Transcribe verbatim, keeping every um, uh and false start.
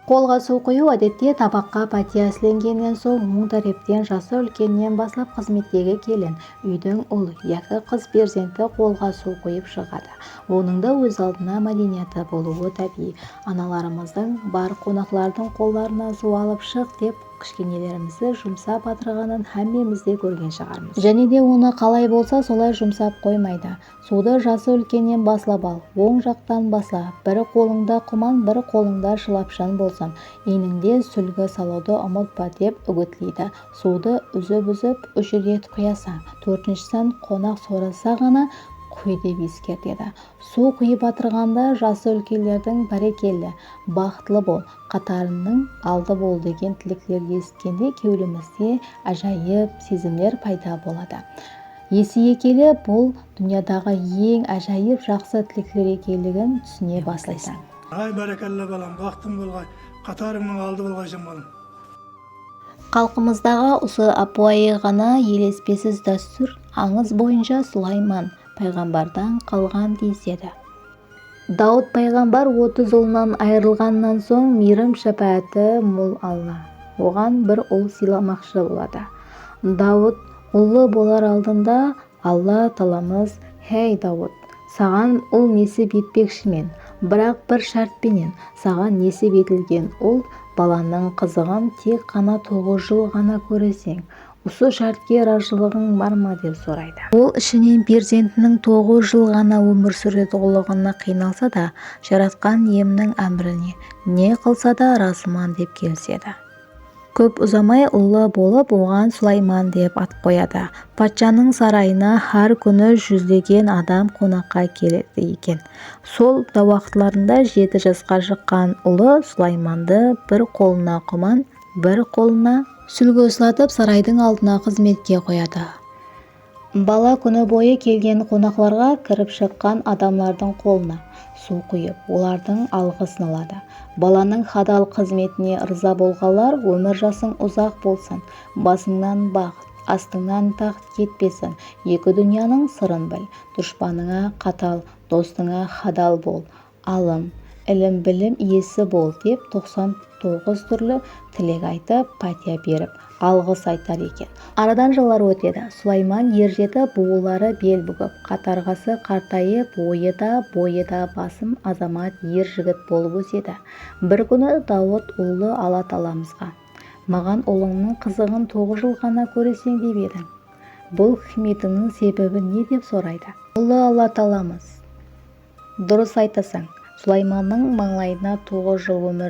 Qolǵa suw quyıw, ádette, tabaqqa pátiya islengennen soń, oń tárepten jası úlkennen baslap xızmettegi kelin, úydiń ul yaki qız perzenti qolǵa suw quyıp shıǵadı. Onıń da óz aldına mádeniyatı bolıwı tábiyiy. Analarımızdıń "Bar, qonaqlardıń qollarınan suw alıp shıq" dep kishkenelerimizdi jumsap atırǵanın hámmemiz de kórgen shıǵarmız. Jáne de onı qalay bolsa solay jumsap qoymaydı. Suwdı jası úlkennen baslap al, oń jaqtan basla, bir qolıńda quman, bir qolıńda shılapshan bolsın, iynińde súlgi salıwdı umıtpa, dep úgitleydi. Suwdı úzip-úzip, úsh ret quyasań, tórtinshisin qonaq sorasa ǵana quy dep eskertedi. Suw quyıp atırǵanda jası úlkenlerdiń "Bárekella, baxıtlı bol, qatarıńnıń aldı bol" degen tileklerdi esitkende kewlimizde ájayıp sezimler payda boladı. Eseye kele, bul dúnyadaǵı eń ájayıp jaqsı tilekler ekenligin túsine baslaysań. Ay, bárekella, balam, baxtıń bolǵay, qatarıńnıń aldı bolǵaysań, balam. Xalqımızdaǵı usı ápiwayı ǵana elespesiz dástúr ańız boyınsha Sulayman payǵambardan qalǵan, deyisedi. Dawıt payǵambar otız ulınan ayırılǵannan soń, miyrim-shápááti mol Alla oǵan bir ul sıylamaqshı boladı. Dawıt ullı bolar aldında Alla taalamız: "Háy, Dawıt, saǵan ul nesip etpekshimen, biraq bir shárt penen, saǵan nesip etilgen ul balanıń qızıǵın tek ǵana toǵız jıl ǵana kóreseń. Usı shártke razılıǵıń bar ma?" dep soraydı. Ul ishinen perzentiniń toǵız jıl ǵana ómir súretuǵınlıǵına qıynalsa da, Jaratqan Iyemniń ámirine ne qılsa da razıman dep kelisedi. Kóp uzamay ullı bolıp, oǵan Sulayman dep at qoyadı. Patshanıń sarayına hár kúni júzlegen adam qonaqqa keledi eken. Sol dawaqıtlarında jeti jasqa shıqqan ulı Sulaymandı bir qolına quman, bir qolına súlgi uslatıp, saraydıń aldına xızmetke qoyadı. Bala kúni boyı kelgen qonaqlarǵa, kirip-shıqqan adamlardıń qolına suw quyıp, olardıń alǵısın aladı. Balanıń hadal xızmetine ırza bolǵanlar: "Ómir jasıń uzaq bolsın, basıńnan baxıt, astıńnan taxt ketpesin, eki dúnyanıń sırın bil, dushpanıńa qatal, dostıńa hadal bol, alım, ilim-bilim iyesi bol", dep toqsan toǵız túrli tilek aytıp, pátiya berip, alǵıs aytar eken. Aradan jıllar ótedi. Sulayman er jeti, buwıları bel búgip, qatarǵası qartayıp, oyı da, boyı da basım azamat er jigit bolıp ósedi. Bir kúni Dawıt ullı Alla taalamızǵa: "Maǵan ulıńnıń qızıǵın toǵız jıl ǵana kóreseń dep ediń. Bul hikmetińniń sebebi ne?" dep soraydı. Ullı Alla taalamız: "Durıs aytasań, Sulaymannıń mańlayına toǵız jıl ómir